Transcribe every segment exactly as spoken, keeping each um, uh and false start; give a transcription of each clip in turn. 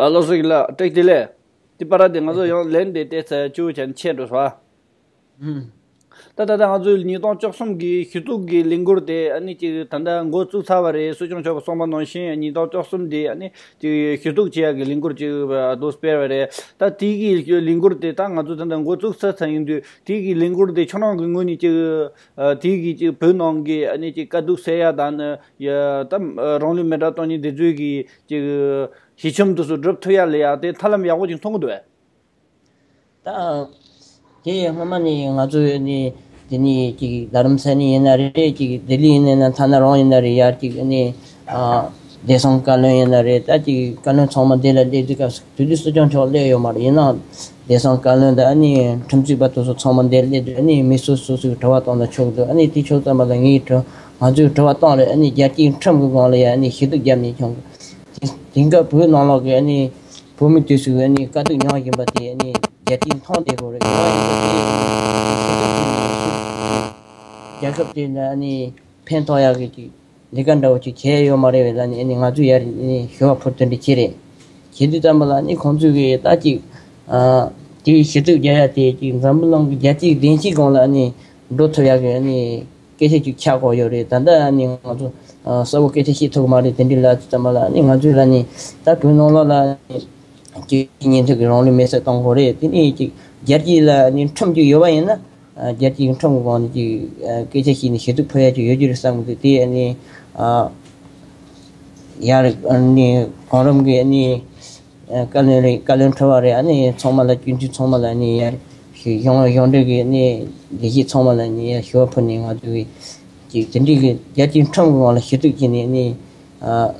ཨ་ལགས་སོ་ལགས། བཀྲ་ཤིས་བདེ་ལེགས། དེ་པར་དེ་ང་ཚོ་ཡང་ལན་དེ་བལྟས་ཚར་བཅུ་བྱས་ནས་ཆད་འགྲོ་སོང་། ཨུམ། ད་ད་ལྟ་ང་ཚོའི་ཉིས་སྟོང་བཅུ་གསུམ་གྱི་ཞུ་གཏུག་གི་ལས་འགུལ་དེ་ཨ་ནི་ཅིག་ད་ལྟ་འགོ་བཙུགས་ཚར་བ་རེད། སྲིད་སྐྱོང་མཆོག་གིས་གསུངས་པ་ནང་བཞིན་ཉིས་སྟོང་བཅུ་གསུམ་དེ་ཨ་ནི་ཅིག་ཞུ་གཏུག་བྱེད་ཡག་གི་ལས་འགུལ་ཅིག་ཨ་དོ་སྤེལ་བ་རེད། ད་དེ་གི་ལས་འགུལ་དེ་ད་ང་ཚོ་ད་ལྟ་འགོ་བཙུགས་ཚར་ཚར་ཡིན་དུས་དེ་གི་ལས་འགུལ་དེ་ཁྱོད་རང་གི་ངོས་ནས་ཅིག་ཨ་དེ་གི་ཅིག་བོད་ནང་གི་ཨ་ནི་ཅིག་དཀའ་སྡུག་སེལ་ཡག་དང་ནི་ཡ་ད་རང་ལུས་མེ་སྲེག་གཏོང་མཁན་དེ་ཚོའི་གི་ཅིག་ཞི་འཇམ་དེ་ཚོ་སྒྲུབ་ཐུབ་ཡག་ལ་ཡ་དེ་ཐབས་ལམ་ཡག་པོ་ཅིག་མཐོང་གི་འདུག་བས། ད་དེ་སྔོན་མ་ནས་ང་ཚོ་ནི་དེ་ནས་ཅིག་རྡ་རམ་ས་ནས་ཡིན་ན་རེད། ཅིག་ལྡི་ལི་ཡིན་ན་ཡིན་ན་ཐ་ན་རང་ཡིན་ན་རེད། ཡར་ཅིག་ནི་ཨ་བདེ་སྲུང་བཀའ་བློན་ཡིན་ན་རེད། ད་ཅིག་བཀའ་བློན་ཚང་མ་དེ་ལ་སླེབས་དུས་སྐབས་སུ་དེ་དུས་སྲིད་སྐྱོང་མཆོག་སླེབས་ཡོད་མ་རེད། ཡིན་ནའང་བདེ་སྲུང་བཀའ་བློན་དང་ཨ་ནི་ཁྲིམས་རྩོད་པ་དེ་ཚོ་ཚང་མ་འདིར་སླེབས་དུས་ཨ་ནི་མི་སོ་སོ་སོའི་དྲི་བ་བཏང་ན་ཆོག་འདུག་ཨ་ནི་དེ་ཆོག་ཙམ་པ་ལ་ངའི་དྲི་ང་ཚོའི་དྲི་བ་བཏང་རེད། ཨ་ནི་རྒྱལ་སྤྱིའི་ཁྲིམས་ཀྱི་སྒང་ལ་ཡ་ཨ་ནི་ཞུ་གཏུག་བརྒྱབ་ནས་བྱུང་། དེ་དེང་སྐབས་བོད་ནང་ལོགས་ཀྱི་ཨ་ནི་བོད་མི་དེ་ཚོས་ཨ་ནི་དཀའ་སྡུག་མྱོང་བཞིན་པ་དེ་ཨ་ནི་རྒྱལ་སྤྱིས་མཐོང་བསྡད་དགོས་རེད། དེ་བ་ཡིན་ཙང་དེ་ཞུ་གཏུག་བྱས་ནས་རྒྱལ་ཁབ་དེ་ལ་ཨ་ནི་ཕན་ཐོགས་ཡག་གི་ཅིག་ལས་ཀ་འདྲ་བོ་ཅིག་བྱས་ཡོད་མ་རེད་བས་ལ་ནི་ཨ་ནི་ང་ཚོས་ཡར་ཨ་ནི་ཞུ་བ་ཕུལ་དོན་འདི་ཅི་རེད། བྱེད་དུས་ཙམ་པ་ལ་ཨ་ནི་ཁོང་ཚོས་གི་ད་ཅིག་ཨ་དེའི་ཞུ་གཏུག་རྒྱག་ཡ་དེ་ཅིག་འཛམ་བུ་གླིང་གི་རྒྱལ་སྤྱིའི་སྡིངས་ཆའི་སྒང་ལ་ཨ་ནི་འགྲོ་ཐུབ་ཡག་གི་ཨ་ནི་སྐད་ཆ་ཅིག་ཆགས་ཀྱི་ཡོད་རེད། ད་ལྟ་ཨ་ནི་ང་ཚོ་ཨ་གསལ་པོ་སྐད་ཆ་བཤད་ཐུབ་ཀྱི་མ་རེད། དེ་འདྲའི་ལབ་དུས་ཙམ་པ་ལ་ཨ་ནི་ང་ཚོས་ལ་ནི་ད་བོད་ནང་ལོགས་ལ་ཨ་ནི་སྤྱི་ཉིན་ཐོ་གི་རང་ལུས་མེར་སྲེག་གཏོང་དགོས་རེད། དེ་ནས་ཅིག་རྒྱལ་སྤྱི་ལ་ནི་ཁྲིམས་ཅིག་ཡོད་པ་ཡིན་ན། ཨ་རྒྱལ་སྤྱིའི་ཁྲིམས་ཀྱི་སྒང་ནས་ཅིག་ཨ་སྐད་ཆ་བཤད་ནས་ཞུ་གཏུག་ཕུལ་ཡ་ཅིག་ཡོད་རྒྱུ་རེད་བསམ་གི་འདུག་དེ་ཨ་ནི་ཨ་ཡར་ཨ་ནི་གོང་རིམ་གྱི་ཨ་ནི་ཨ་བཀའ་བློན་རེད། བཀའ་བློན་ཁྲི་པ་རེད། ཨ་ནི་ཚང་མ་ལ་སྤྱི་འཐུས་ཚང་མ་ལ་ཨ་ནི་ཡར་གཞུང་གཞུང་འབྲེལ་གྱི་ཨ་ནི་ལས་བྱེད་ཚང་མ་ལ་ཨ་ནི་ཡར་ཞུ་བ་ཕུལ་ནས་ང་ཚོའི་ཅིག་དེ་འདྲའི་གི་རྒྱལ་སྤྱིའི་ཁྲིམས་ཀྱི་སྒང་ལ་ཞུ་གཏུག་བྱས་ནས་ཨ་ནི་ཨ་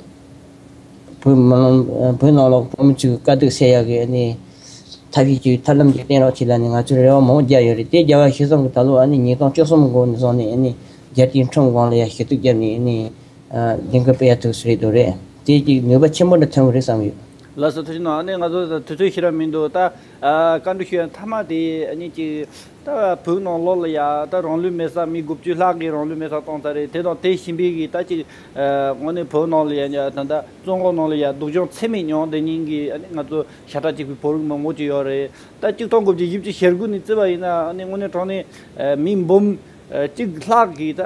བོད་མི་ནང་བོད་ནང་ལོགས་བོད་མི་ཚོའི་དཀའ་སྡུག་སེལ་ཡག་གི་ཨ་ནི་ཐབས་ཤེས་ཀྱི་ཐབས་ལམ་ཅིག་བསྟན་རོགས་བྱེད་ལབ་ནས་ང་ཚོས་རེ་བ་མང་པོ་བརྒྱབ་ཡོད་རེད། དེ་རྒྱལ་བ་ཞི་བསམ་གྱིས་ད་ལོ་ཨ་ནི་ཉིས་སྟོང་བཅུ་གསུམ་འགོ་ནས་བཟུང་ནས་ཨ་ནི་རྒྱལ་སྤྱིའི་ཁྲིམས་སྒང་ལ་ཡ་ཞུ་གཏུག་བརྒྱབ་ནས་ཨ་ནི་ཨ་ལས་འགུལ་སྤེལ་ཡ་ཐུགས་སུ་རེད་འདུག་རེད། དེ་ཅིག་ནུས་པ་ཆེན་པོ་འདྲ་ཐོན་གི་རེད་བསམ་ཡོད། ལགས་སོ། ཐུགས་རྗེ་གནང་། ཨ་ནི་ང་ཚོ་དུས་ཚོད་ཞེ་དྲག་མི་འདུག་ད་ཨ་བཀའ་འདྲི་ཞུ་ཡ་མཐའ་མ་དེ་ཨ་ནི་ཅིག་ད་བོད་ནང་ལོགས་ལ་ཡ་ད་རང་ལུས་མེར་སྲེག་མི་དགུ་བཅུ་ལྷག་གིས་རང་ལུས་མེར་སྲེག་བཏང་ཚར་རེད། དེ་དང་དེ་བཞིན་པའི་གི་ད་ཅིག་ཨ་དངོས་གནས་བོད་ནང་ལ་ཡ་ད་ལྟ་བཙོན་འོག་ནང་ལ་ཡ་སྡུག་སྦྱོང་ཚད་མེད་མྱོང་བསྡད་མཁན་གི་ཨ་ནི་ང་ཚོ་ཤ་ཁྲག་གཅིག་པའི་བོད་རིགས་མང་པོ་ཅིག་ཡོད་རེད། ད་ཆིག་སྟོང་དགུ་བརྒྱ་བཞི་བཅུ་ཞེ་དགུ་ནས་བརྩིས་པ་ཡིན་ན་ཨ་ནི་དངོས་གནས་དྲང་གནས་ཨ་མི་འབུམ་ཨ་གཅིག་ལྷག་གིས་ད་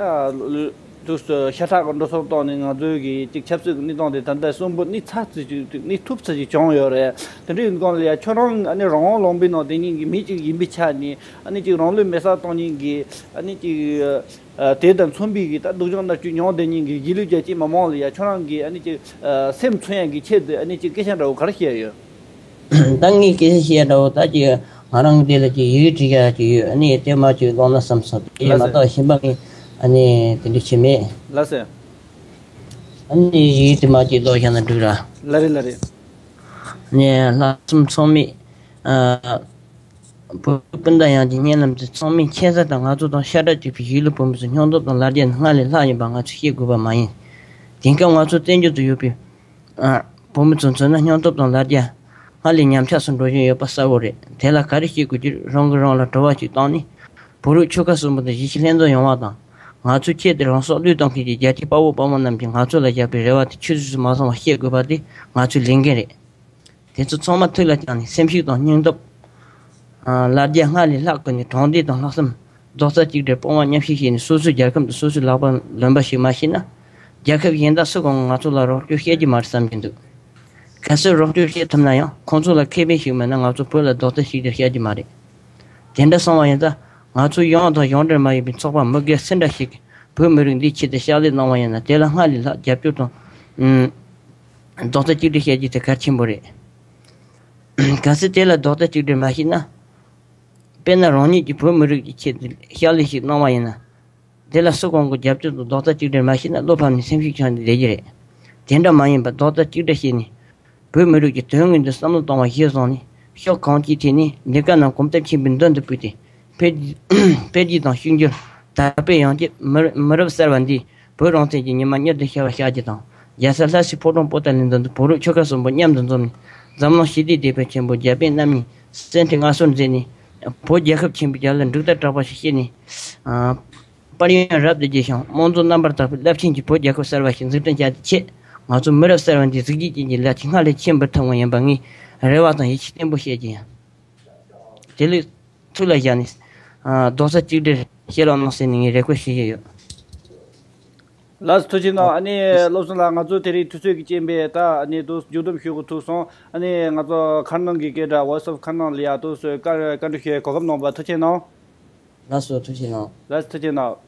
དུས་སུ་ཤ་ཁྲག་གི་འགྲོ་སོང་བཏང་ནས་ང་ཚོའི་གི་ཅིག་ཆབ་སྲིད་ཀྱི་གནས་སྟངས་དེ་ད་ལྟ་གསོན་པོ་གནས་ཚ་ཙི་ཅིག་གནས་ཐུབ་ཚ་ཅིག་བྱུང་ཡོད་རེད། དེ་འདྲའི་ཡིན་སྒང་ལ་ཡ་ཁྱོད་རང་ཨ་ནི་རང་དབང་ལུང་པའི་ནང་བསྡད་མཁན་གྱི་མི་ཅིག་ཡིན་པའི་ཆ་ནས་ཨ་ནི་ཅིག་རང་ལུས་མེར་སྲེག་གཏོང་མཁན་གྱི་ཨ་ནི་ཅིག་ཨ་དེ་དང་མཚུངས་པའི་གི་ད་སྡུག་སྦྱོང་མནར་གཅོད་མྱོང་བསྡད་མཁན་གྱི་གཞིས་ལུས་རྒྱལ་སྤྱིའི་མི་མང་ལ་ཡ་ཁྱོད་རང་གིས་ཨ་ནི་ཅིག་ཨ་སེམས་མཚོན་ཡག་གི་ཆེད་དུ་ཨ་ནི་ཅིག་སྐད་ཆ་འདྲ་བོ་ག་རེ་བཤད་ཡ་ཡོད། ད་ངས་སྐད་ཆ་བཤད་འདྲ་བོ་ད་ཅིག་ང་རང་གི་དེ་ལ་ཅིག་ཡི་གེ་བྲིས་ཡག་ཅིག་ཡོད། ཨ་ནི་དེ་མ་ཅིག་ཀློག་ན་བསམ་སོང་། དེ་ལགས་མ་སོ། གཏོགས་གཞན་པ་ངས་ཨ་ནི་དེ་འདྲ་བྱེད་མེད། ལགས་སོ། ཨ་ནི་ཡི་གེ་དེ་མ་ཅིག་ཀློག་བཞག་ན་འགྲིག་ར། ལགས་རེད་ལགས་རེད། ཨ་ནི་ལྷག་བསམ་ཚང་མས་ཨ་བོད་སྤུན་ཟླ་ཡོངས་ཀྱི་སྙིང་ལམ་དུ་ཚང་མས་མཁྱེན་གསལ་དང་ང་ཚོ་དང་ཤ་ཁྲག་གཅིག་པའི་གཞིས་ལུས་བོད་མི་ཚོའི་སྙིང་སྟོབས་དང་ལ་རྒྱ་ནི་སྔར་ལས་ལྷག་ཡིན་པ་ང་ཚོས་ཤེས་དགོས་པ་མ་ཡིན། དེང་སྐབས་ང་ཚོ་བཙན་བྱོལ་དུ་ཡོད་པའི་ཨ་བོད་མི་ཚོ་མཚོན་ན་སྙིང་སྟོབས་དང་ལ་རྒྱ་སྔར་ལས་ཉམས་ཆག་སུ་འགྲོ་བཞིན་ཡོད་པ་གསལ་བོ་རེད། དེ་ལ་ག་རེ་བྱེད་དགོས་ཀྱི་རེད། རང་གིས་རང་ལ་དྲི་བ་ཞིག་བཏང་ནས་བོད་རིགས་ཆོལ་ཁ་གསུམ་པོ་དང་གཞིས་བྱེས་ལྷན་འཛོམས་ཡོང་བ་དང་། ང་ཚོའི་ཆེད་དུ་རང་སྲོག་བློས་གཏོང་མཁན་གྱི་རྒྱལ་གཅེས་དཔའ་བོ་དཔའ་མོ་རྣམས་ཀྱིས་ང་ཚོ་ལ་བཞག་པའི་རེ་བ་དེ་ཆུད་ཟོས་སུ་མ་སོང་བ་ཤེས་དགོས་པ་དེ་ང་ཚོའི་ལས་འགན་རེད། དེ་ཚོ་ཚང་མ་ཐུགས་ལ་བཅངས་ནས་སེམས་ཤུགས་དང་སྙིང་སྟོབས། ཨ་ལ་རྒྱ་སྔར་ལས་ལྷག་དགོས་ནས་དྲང་བདེན་དང་ལྷག་བསམ། རྡོག་རྩ་གཅིག་སྒྲིལ་དཔུང་བ་མཉམ་གཤིབ་བྱས་ནས་སོ་སོའི་རྒྱལ་ཁབ་འདི་སོ་སོའི་ལག་པར་ལོན་པ་ཞིག་མ་ཤེས་ན། རྒྱལ་ཁབ་གཞན་དག་སུ་གང་ང་ཚོ་ལ་རོགས་སྐྱོར་བྱེད་ཀྱི་མ་རེད་བསམ་གྱི་འདུག་གལ་སྲིད་རོགས་སྐྱོར་བྱེད་ཐུབ་ན་ཡང་ཁོང་ཚོ་ལ་ཁེ་ཕན་ཞིག་མེད་ན་ང་ཚོ་བོད་ལ་རྡོག་རྩ་གཅིག་སྒྲིལ་བྱ་རྒྱུ་མ་རེད། དེ་འདྲ་སོང་བ་ཡིན་ཙང་ང་ཚོ་གཞུང་དང་གཞུང་འབྲེལ་མ་ཡིན་པའི་ཚོགས་པ་མི་སྒེར་སུ་འདྲ་ཞིག་གིས་བོད་མི་རིགས་འདིའི་ཆེད་དུ་ཕྱག་ལས་གནང་བ་ཡིན་ན་དེ་ལ་སྔར་ལས་ལྷག་རྒྱབ་སྐྱོར་དང་། ཨུམ། རྡོག་རྩ་གཅིག་སྒྲིལ་བྱ་རྒྱུ་དེ་གལ་ཆེན་པོ་རེད། གལ་སྲིད་དེ་ལ་རྡོག་རྩ་གཅིག་སྒྲིལ་མ་བྱས་ན། དཔེར་ན་རང་ཉིད་ཀྱིས་བོད་མི་རིགས་ཀྱི་ཆེད་དུ་ཕྱག་ལས་ཤིག་གནང་བ་ཡིན་ན། དེ་ལ་སུ་གང་གི་རྒྱབ་སྐྱོར་དང་རྡོག་རྩ་གཅིག་སྒྲིལ་མ་བྱས་ན་བློ་ཕམ་ནས་སེམས་ཤུགས་ཆག་ནས་བསྡད་ཀྱི་རེད། དེ་འདྲ་མ་ཡིན་པར་རྡོག་རྩ་གཅིག་སྒྲིལ་བྱས་ནས། བོད་མི་རིགས་ཀྱི་དོན་དངོས་འདི་བསམ་བློ་བཏང་བ་གཞིར་བཟུང་ནས་ཕྱོགས་གང་ཅིའི་ཐད་ནས་ལས་ཀ་རྣམས་གོམ་སྟབས་ཆེན་པོས་མདུན་དུ་སྤོས་ཏེ། འཕེལ་འཕེལ་རྒྱས་དང་ཕྱུག་འགྱུར་དར་སྤེལ་ཡོང་ཆེད་མི་མི་རབས་གསར་བ་འདིས་བོད་རང་བཙན་གྱི་ཉི་མ་མྱུར་དུ་ཤར་བར་བྱ་རྒྱུ་དང་། རྒྱལ་ས་ལྷ་སའི་ཕོ་བྲང་པོ་ཏཱ་ལའི་མདུན་དུ་བོད་རིགས་ཆོལ་ཁ་གསུམ་པོ་མཉམ་དུ་འཛོམས་ནས་འཛམ་གླིང་ཞི་བདེའི་དེད་དཔོན་ཆེན་པོ་རྒྱ་དཔོན་རྣམ་གཉིས་སེམས་ཁྲལ་མངའ་གསོལ་མཛད་ནས་བོད་རྒྱལ་ཁབ་ཆེན་པོའི་རྒྱབ་ལ་འགྲིག་ཐག་དྲག་པ་ཞིག་བཤད་ནས། ཨ། དཔལ་ཡོན་རབ་ཏུ་རྒྱས་ཤིང་དམངས་གཙོ་རྣམ་པར་དག་པའི་རླབས་ཆེན་གྱི་བོད་རྒྱལ་ཁབ་གསར་བ་ཞིག་འཛུགས་སྐྲུན་བྱ་རྒྱུའི་ཆེད། ང་ཚོ་མི་རབས་གསར་བ་འདིའི་གཟི་བརྗིད་ཅན་གྱི་ལས་ཀྱི་སྔར་ལས་ཆེན་པོ་ཐོན་པ་ཡིན་པ་ངས་རེ་བ་དང་ཡིད་ཆེས་བརྟན་པོ་བྱེད་ཀྱི་ཡིན། དེ་ལས་ཐུགས་ལ་བཞག་ནས། ཨ། རྡོག་རྩ་གཅིག་སྒྲིལ་བྱེད་རོགས་གནང་ཟེར་ནས་ངས་རེ་སྐུལ་ཞུ་བཞིན་ཡོད། ལགས་སོ། ཐུགས་རྗེ་གནང་། ཨ་ནི་བློ་བཟང་ལགས། ང་ཚོ་དེ་རིང་དུས་ཚོད་ཀྱི་རྐྱེན་པས་ད་ཨ་ནི་དུ་མཇུག་བསྡོམས་ཞུ་དགོས་ཐུག་སོང་། ཨ་ནི་ང་ཚོ་མཁར་ནང་གི་སྐད་གྲགས་Voice of Kharnang ལ་ཡ་དུ་སོ་བཀའ་བཀའ་འདྲི་ཞུ་གོ་སྐབས་གནང་བ་ཐུགས་རྗེ་གནང་། ལགས་སོ། ཐུགས་རྗེ་གནང་། ལགས་སོ། ཐུགས་རྗེ་གནང་།